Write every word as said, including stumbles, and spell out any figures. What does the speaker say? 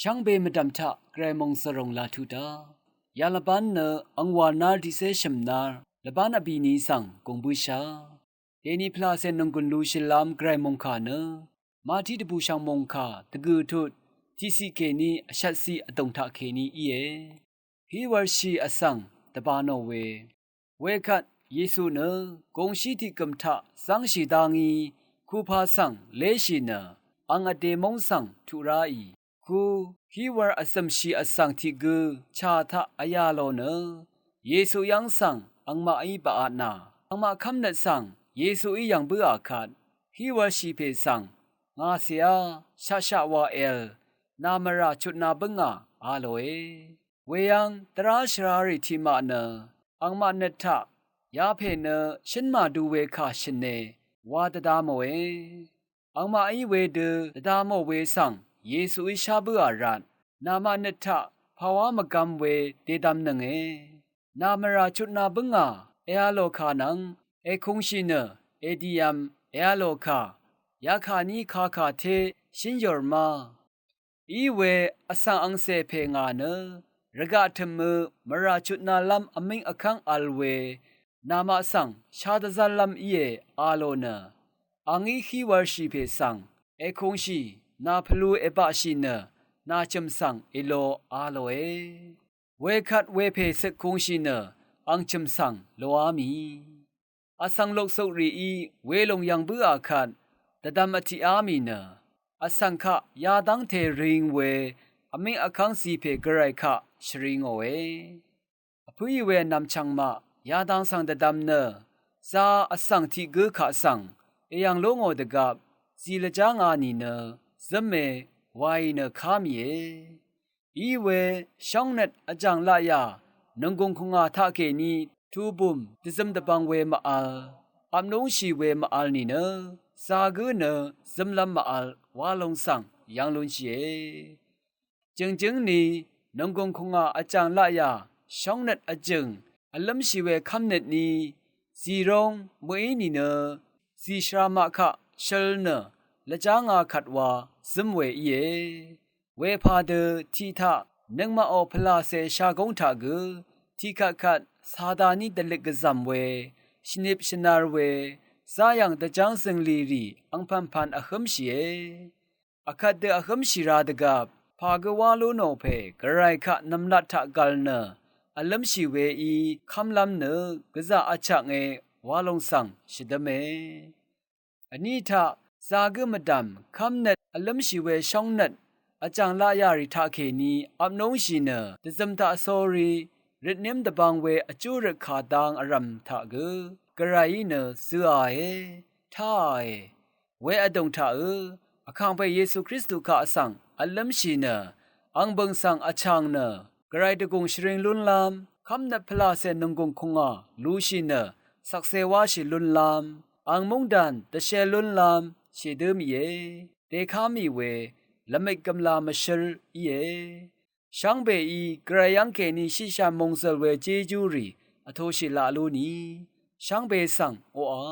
Shvngbe mvdv̀m taq Gvray mòngsvròng laq tuq dá. Ya lvbán nø angwà nár tiqcé shø̀m nár lvbán vbìni svng gùng bǿshà. Dèni pvlàcè nònggùn lushìlv́m Gvray mòngkà nø Mati dvbùshv̀ng mòngkà dvgø̀ tut tiqciq kèní vshvtciq vdòng taqkèní íe. Hí wv̄lshì vsvng dvbā nò we. Wekvt Yesu nø gongshí tiqgø̀m taq zv́ngshì dá ngí, kupa svng léshì nø ang vdè móng svng tuq ráì. Ku hí wv̄l vzø̀mshì vsvng tiq gǿ chà taq vyà lò nø Yesu yv́ng svng angmaqí bvvtnà. Angmaq kv́mnøt svng Yesuí yv̀ng bǿà kvt, hí wv̄lshì pè svng ngà cèá shaqshaq wa èvl nà mvrà chutna bǿngà a lòe. Weyv́ng dvrá shvrarì tiqmaq nø angmaq nøt taq yapè nø shǿn màdu we kà shø̀ne wa dvda mòe. Angmaqí wedø dvda mò we svng Yesuí shá bǿà rvt, namaq nøt taq pàwá mvgvm we dèdvmnønge. Nà mvrà chutna bǿngà èa lò kà nvng èkungshì nø èdìvm èa lò kà yakàní kakà té shǿn yòr ma. Iwe vsvng angcè pè ngà nø rvgaq tø̀mø mvrà chutnalv́m vmíng vkv́ng vl we namaq svng shá dvzv́nlv́m íe a lò nø, angí hí wv̄lshì pè svng èkungshì nà pvlu èbaqshì nø nà chø̀m svng èlo a lòe. Wekvt wepè cøk kungshì nø ang chø̀m svng loá mì. Vsvng loksukrìí welòng yv̀ng bǿà kvt dvdvm vtiqá mì nø vsvng kaq yadv́ngte ring we vmíng vkv́ng zipè Gvray kaq shvri ngòe. Vpǿì we nv̀mchv̀ng maq yadang svng dvdvm nø za vsvng tiq gǿ kaq svng èyv̀ng lú ngò dvgvp zì lvjá ngā nìnø zǿme waì nø ká mìe. Iwe shóngnøt vjàng laqyà nònggùng kùngà taqkèní tubùm dvzøm dvbvng we mvvl, vpnúngshì we mvvl nìnø zagǿ nø zǿmlv́m mvvl wa lòng svng yv̄ng lunshìe. Jø̀ngjǿng ni nònggùng kùngà vjàng laqyà shóngnøt vjø̀ng vlǿmshì we kv́mnøt ni zìróng mø̀í nìnø zì shvra maq kaq shøl nø lvjá ngā kvt wa zǿm we íe. Wepà dø tiq taq nøngmaqò pvlàcè shagóng taq gø tiqkvtkvt Sataní dvløt gvzv̀m we shvnip shvnar we záyv̀ng dvjáng zø̀nglì rì angpv̀npv̀n vhǿmshìe. Vkvt dø vhǿmshì ra dvgvp pà gø wá lú nò pè Gvray kaq nv̀mlat taq gv̀l nø vlǿmshì weí kv́mlv́m nø gvzà vchaknge wa lòng svng shvdǿme. Vní taq zagǿ mvdv̀m kv́mnøt vlǿmshì we shóngnøt vjàng laqyà rì taqkèní vpnúngshì nø dvzøm taq sórí røtnǿm dvbvng we vjú røt kà dang vrv̀m taq gø Gvrayí nø zø̄àe, táàe. We vdùng taqø vkàngpè Yesu Kristu kaq svng vlǿmshì nø ang bø̀ng svng vchàng nø Gvray dvgùng shvring lúnlv́m kv́mnøt pvlàcè nònggùng kùngà lushì nø shvkse wáshì lúnlv́m ang móngdàn dvshel lúnlv́m shèdǿ mìe. Dèká mì we lvmøt gvmla mvshǿl íe. Shvngbeí Gvray yv́ng kèní shiqshà mòngzø̀l we jéjúrì vtoshì laq lú ni shvngbe svng oqà